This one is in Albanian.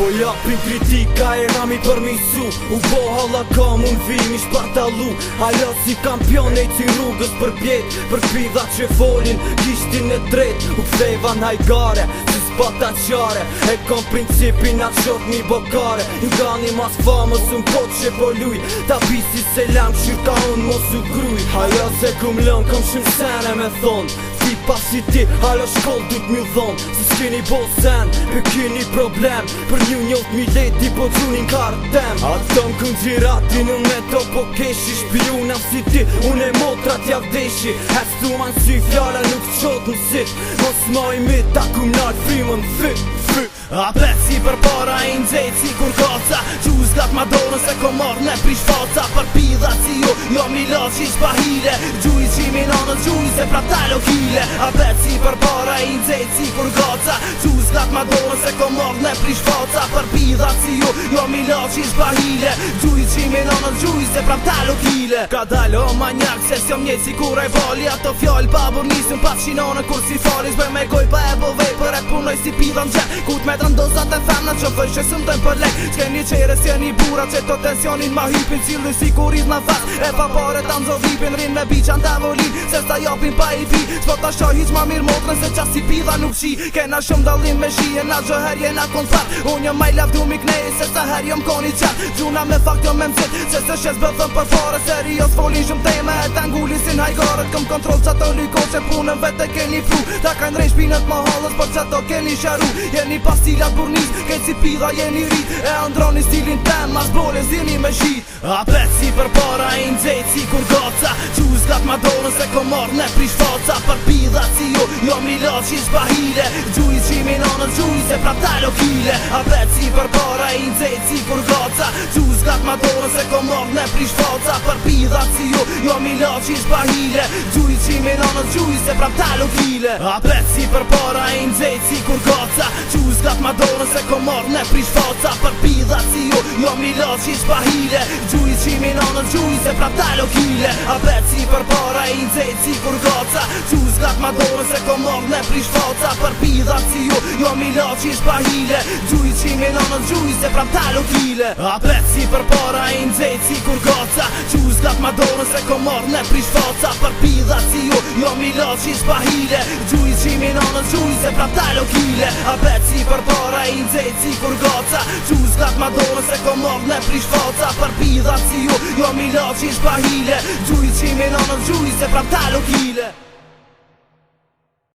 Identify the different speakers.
Speaker 1: Po japin kritika e rami për misu U bo halla kam unë vi mi shpartallu Alo si kampion e ci rrugës për pjet Për pidha që folin gishtin e drejt U ktheva n'hajgare si s'pata qare E kom principin atë shot mi bokare Ngani mas famës unë kot që po luj Ta bisi selam këshyr ka unë mos u kruj Ajo se kum lën kom shumë sene me thon Ti pasi ti alo shkoll du t'mju dhon Se s'keni bo sen, për keni problem Për një njot mileti po gjunin kartem Ato më kënë gjiratin unë me to po keshi Shpijuna si ti, unë e motrat ja vdeshi Ec tu ma në sy fjala nuk qot në sit Mos maj mit, ta kum nal frymën fyt, fyt
Speaker 2: Apet si për para i nxejt si kur kaca Quzgat ma dorën se kom marrë me prish faca Për pidha si ju, jo mi la që ish pa hile Gjuj që mi nanës gjuj se prap talo kile Apet si për para i nxejt si kur kaca Quzgat ma dorën se kom marrë me prish faca Për pidha si ju, jo mi la që ish pa hile Gjuj që mi nanës gjuj se prap talo kile Ka dalo manjak se s'jom njej si kur e vali Ato fjall pa burnisun pas shinonën kur si fali S'bëj me goj pa e bo vepër e punoj si pidha në gjep Ku t'me të ndozat e femna që fësh që sëmdojnë për lek S'keni qere s'jeni bura që të tensionin ma hypin Cilli si kuriz në fat E pa pare ta nzo vipin Rin me biqa në tavolin Se s'ta japin pa i pi S'po ta shoh hiq ma mirë motrën Se qa si pidha nuk shi Kena shumë dallim me shije Na çdo her jena kon fat Unë jam maj lavdu mi knej Se sa her jam koni qat Gjuna me fakt jam me mzit Se se shes bë thëm për fare Serios folin shumë teme E ta ngulin si n'hajgarët Kom kontrol që ato lyko që punën vetë e keni pru Ta kanë rejsh shpinët më hallës Por që ato keni sharu Jeni pa stilat burnis Kejt si pidha jeni rit E androni stilin tem Mas bole zini me shit Apet si për para i nxejt si kur gaca Quzgat ma dorën se kom marrë me prish faca Për pidha si ju, jo mi la që ish pa hile Gjuj që mi nanës gjuj se prap talo kile Apet si për para i nxejt si kur gaca Quzgat ma dorën se kom marrë me prish faca Për pidha si ju, jo mi la që ish pa hile Gjuj që mi nanës gjuj se prap talo kile Apet si për para i nxejt si kur gaca Quzgat ma dorën se kom marrë me prish faca Për pidha si ju, jo mi la që ish pa hile Gjuj që mi nanës gjuj se prap talo kile Apet si për para i nxejt si kur gaca Quzgat ma dorën se kom marrë me prish faca Për pidha si ju, jo mi la që ish pa hile Gjuj që mi nanës gjuj se prap talo kile Apet si për para i nxejt si kur gaca Quzgat ma dorën se kom marrë me prish faca Për pidha si ju, jo mi la që ish pa hile Gjuj që mi nanës gjuj se prap talo kile Apet si për para i nxejt si kur gaca Quzgat ma dorën se kom marrë me prish faca Për pidha si ju, jo mi la që ish pa hile Gjuj që mi nanës gjuj se prap talo kile.